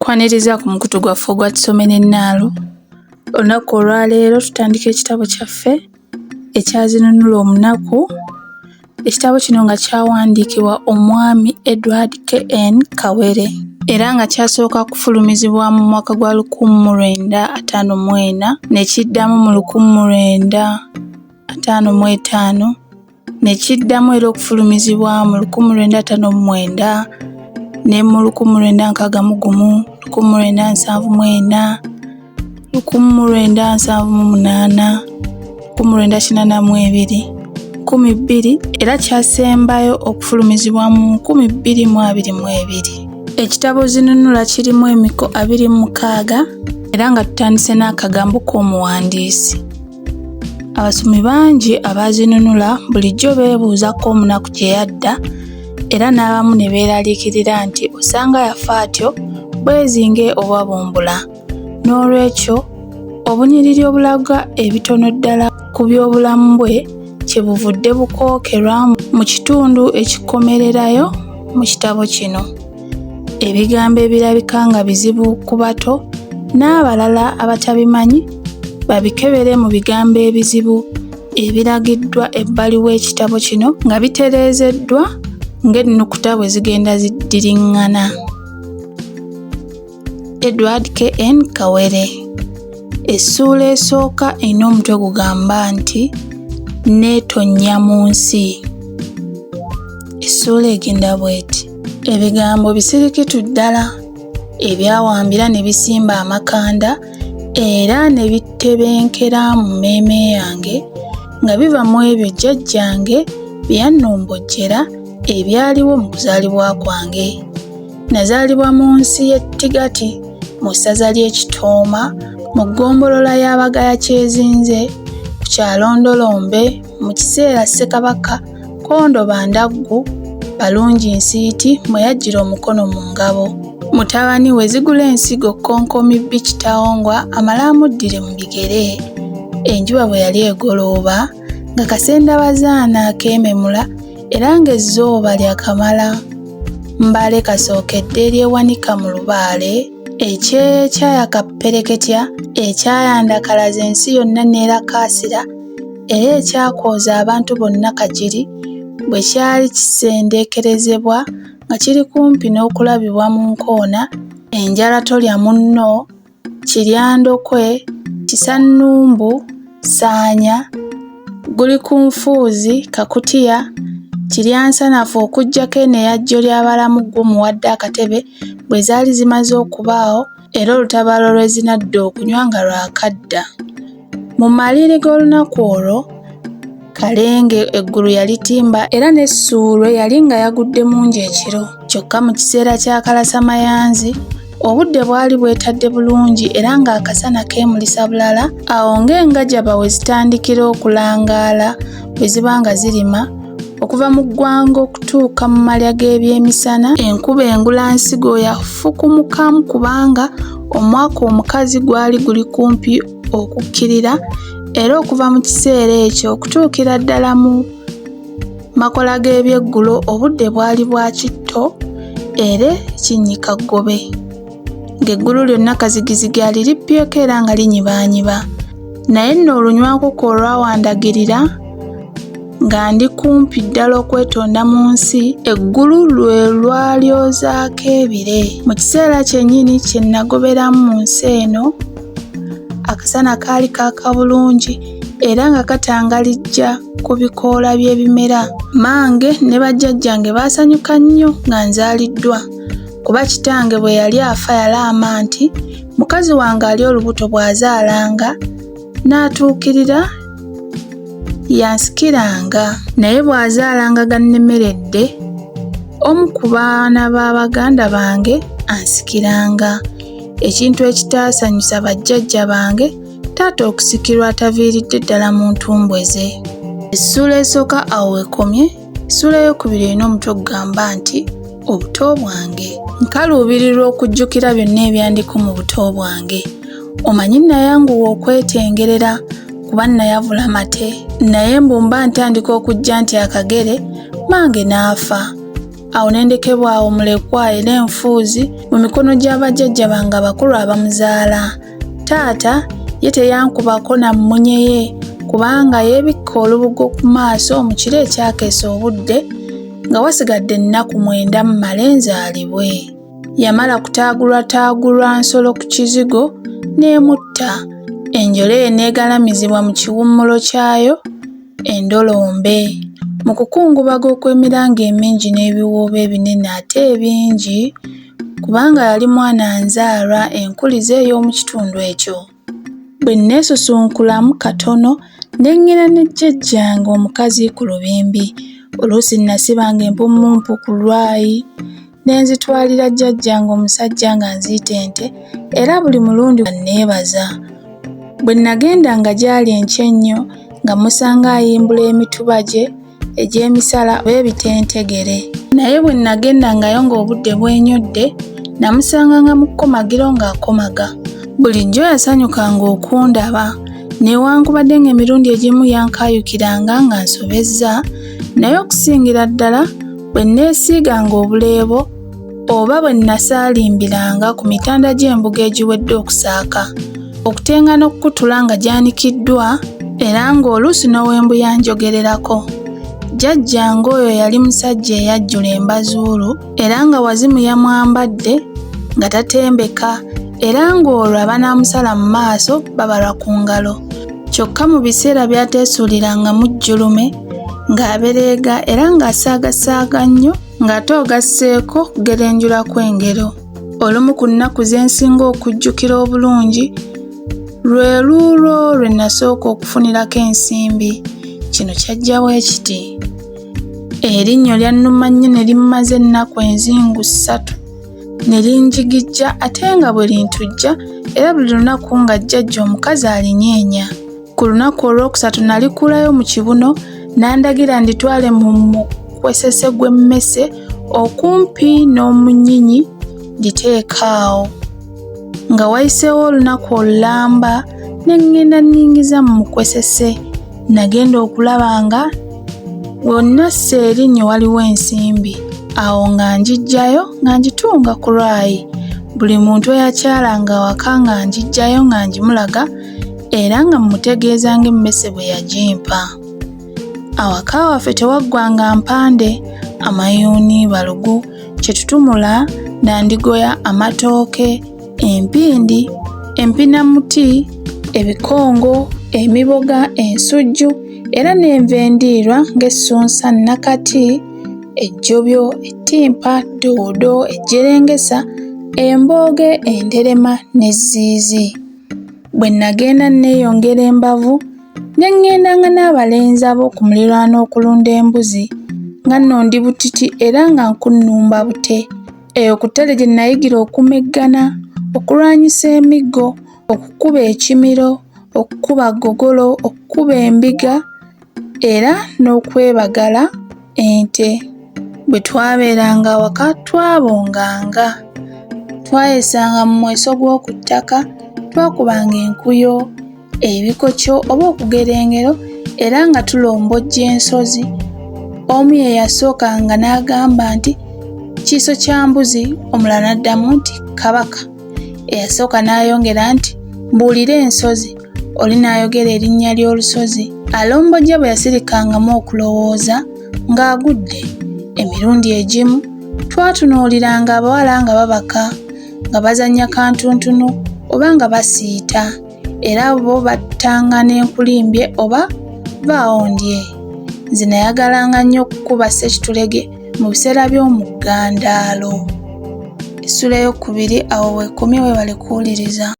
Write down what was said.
Tukwaniriza ku mukutu gwaffe ogwa Tusome ne Nnaalu. Olunaku olwaleero tutandika ekitabo kyaffe ekya Zinunula Omunaku. Ekitabo kino nga kyawandiikibwa omwami Edward KN Kawere era nga kyasooka kufulumizibwa mu mwaka gwa 1954 ne kiddamu mu 1955 ne kiddamu era okufulumizibwa mu 1959 ne mu 1961, 1974, 1978, 1982, 2000 era kyasembayo okufulumizibwa mu 2022. Ekitabo Zinunula kirimu emiko 26 era nga tutandise n'akagambo k'omuwandiisi. Abasomi bangi abaazinunula bulijjo beebuuza Koomunaku gye yadda era n'abamu ne beeraliikirira nti osanga yafa atyo bwezinge oba bumbula. Noolwekyo obunyiriri obulaga ebitono ddala ku by'obulamu bwe kye buvudde bukookerwa mu kitundu ekikomererayo mu kitabo kino. Ebigambo ebirabika nga bizibu ku bato n'abalala abatabimanyi babikebere mu bigambo ebizibu ebiragiddwa ebbali w'ekitabo kino nga bitereezeddwa ng'ennukuta bwe zigenda ziddiriŋŋana. Edward KN Kawere. Essuula esooka erina omutwe gugamba nti Neetonnya mu nsi. Essuula egenda bw'eti. Ebigambo bisirikitu ddala ebyawambira ne bisimba amakanda era ne bitebenkera mu mmeeme yange nga biva mu ebyo jjajjange bye yannombojjera ebyaliwo mu kuzaalibwa kwange. Nazaalibwa mu nsi y'e Tigati mu ssaza ly'e Kitooma mu ggombolola ya Bagaya Kyezinze ku kyalo Ndolombe mu kiseera Ssekabaka Kondo Bandaggu Balungi Nsiiti mwe yajjira omukono mu ngabo. Mutabani we Zigula Ensigo Kkonkomi Bbi Kitawongwa amale amuddire mu bigere. Enjuba bwe yali egolooba nga Kasendabazaana akeememula era ng'ezzooba lyakamala mbale kasookedde eryewanika mu lubaale, ekyeya ekyayaka ppereketya, ekyayandakalaza ensi yonna n'erakaasira era ekyakooza abantu bonna kajiri bwe kyali kisendeekerezebwa nga kiri kumpi n'okulabibwa mu nkoona, enjala tolya munno, Kiryandokwe, Kisannumbu, Ssaanya, Gulikunfuuzi, Kakutiya, Kiryansanafu okuggyako eno eya Jjolyabalamu Ggwomuwadde akatebe bwe zaali zimaze okubaawo era olutabaalo lwe zinadda okunywa nga lwakadda. Mu maliiri g'olunaku olwo, Kalenge eggulu yalitimba era ne Ssuulwe yali nga yagudde mungi ekiro. Kyokka mu kiseera kya Kalasamayanzi, obudde bwali bwetadde bulungi era ng'akasana keemulisa bulala, awo ng'engajaba we zitandikira okulangaala bwe ziba nga zirima, okuva mu ggwanga okutuuka mu malya g'ebyemisana, enkuba engulansigo yafukumukamu kubanga omwaka omukazi gwali guli kumpi okukkirira era okuva mu kiseera ekyo okutuukira ddala mu makola g'ebyeggulo obudde bwali bwa kitto era kinnyika ggobe ng'eggulu lyonna kazigizigi alirippyeko era nga linyibaanyiba naye nno olunywankuku olwawandagirira nga ndi kumpi ddala okwetonda mu nsi, eggulu lwe lwalyozaako ebire. Mu kiseera kyennyini kye nnagoberamu mu nsi eno, akasana kaali kaaka bulungi era nga katangalijja ku bikoola by'ebimera. Mmange ne bajjajjange baasanyuka nnyo nga nzaaliddwa, kuba kitange bwe yali afa yalaama nti mukazi wange ali olubuto bw'azaalanga n'atuukirira yansikiranga. Naye bw'azaalanga gannemeredde, omu ku baana ba baganda bange ansikiranga, ekintu ekitaasanyusa bajjajja bange taata okusikirwa ataviiridde ddala mu ntumbwe ze. Essuula esooka awo wekomye. Essuula ey'okubiri erina omutwe ogugamba nti Obuto bwange. Nkaluubirirwa okujjukira byonna ebyandiko mu buto bwange. Omanyi nnayanguwa okwetengerera kuba nnayavula mate naye mbu mba ntandika okujja nti akagere mange n'afa. Awo ne ndekebwa awo mulekwa era enfuuzi mu mikono gya bajjajja bange abakulu abamuzaala. Taata ye teyankubako na mmunye ye kubanga yeebikka olubugo ku maaso mu kiro ekyakeesa obudde nga wasigadde ennaku mwenda mmale nzaalibwe. Yamala kutaagulwataagulwa nsolo ku kizigo n'emutta, enjole ye n'egalamizibwa mu kiwummulo kyayo endolombe. Mu kukungubaga okw'emiranga emingi n'ebiwoobe ebinene ate ebingi kubanga yali mwana nzaalwa enkulize ey'omu kitundu ekyo. Bwe nneesusunkulamu katono ne ŋŋenda ne jjajjange omukazi ku lubimbi. Oluusi nnasibanga empummumpu ku lwayi ne nzitwalira jjajjange omusajja nga nziyita ente era buli mulundi anneebaza. Bwe nagendanga gy'ali enkya ennyo nga mmusanga ayimbula emituba gye egy'emisala oba ebitentegere. Naye bwe nagendangayo ng'obudde bwenyodde, namusanganga mu kkomagiro ng'akomaga. Bulijjo yasanyukanga okundaba, newankubadde ng'emirundi egimu yankaayukiranga nga nsobezza, naye okusingira ddala bwe nneesiiganga obuleebo oba bwe nnasaalimbiranga ku mitanda gy'embugo egiwedde okusaaka, okutenga n'okukutula nga gyanikiddwa era ng'oluusi n'ow'embu yanjogererako. Jjajjange oyo yali musajja eyajjula embazuulu era nga wazimu yamwambadde nga tatembeka era ng'olwo abanaamusala mu maaso babalwa ku ngalo. Kyokka mu biseera by'ateesuulirangamu jjulume ng'abereega era ng'asaagasaaga nnyo ng'ate ogasseeko okugerenjula kw'engero. Olumu ku nnaku ze nsinga okujjukira obulungi lwe luulwo lwe nasooka okufunirako ensimbi. Kino kyajja bwe kiti. Erinnyo lyannuma nnyo ne limmaza ennaku enzingu ssatu ne linjigijja ate nga bwe lintujja era buli lunaku nga jjajja omukazi alinyeenya. Ku lunaku olwokusatu nalikuulayo mu kibuno n'andagira nditwale mu mukwesese gw'emmese okumpi n'omunyinyi nditeeke awo. Nga wayiseewo olunaku olulamba ne ŋŋenda nningiza mu mukwesese. Nagenda okulaba nga wonna ssa erinnyo waliwo ensimbi. Awo nga ngiggyayo nga ngitunga ku lwayi. Buli muntu eyakyalanga awaka nga ngiggyayo nga ngimulaga era nga mmutegeeza ng'emmese bwe yagimpa. Awaka waffe tewaggwanga mpande, amayuuni, balugu, kyetutumula, nandigoya, amatooke, empindi, empinamuti, ebikongo, emiboga, ensujju era n'enva endiirwa ng'essunsa, nnakati, ejjobyo, ettimpa, ddoodo, ejjerengesa, embooge, enderema n'ezziizi. Bwe nagenda nneeyongera embavu ne ŋŋendanga n'abalenzi ab'oku muliraano okulunda embuzi nga nno ndi butiti era nga nkunnumba bute. Eyo ku ttale gye nayigira okumeggana, okulwanyisa emiggo, okukuba ekimiro, okukuba ggogolo, okukuba embiga era n'okwebagala ente. Bwe twabeeranga awaka twabonganga. Twayesanga mu mweso gw'oku ttaka, twakubanga enkuyo, ebikokyo oba okugera engero era nga tulombojja ensozi. Omu ye yasookanga n'agamba nti kiiso kya mbuzi, omulala n'addamu nti kabaka. Eyasooka n'ayongera nti mbuulira ensozi, oli n'ayogera erinnya ly'olusozi. Alombojja bwe yasirikangamu okulowooza ng'agudde. Emirundi egimu twatunuuliranga abawala nga babaka, nga bazannya kantuntunu oba nga basiita. Era bo battanga n'enkulimbye oba vaawo ndye. Nze nayagalanga nnyo okukuba ssekitulege mu biseera by'omuggandaalo. Essuula ey'okubiri awo weekomye weebale kuwuliriza.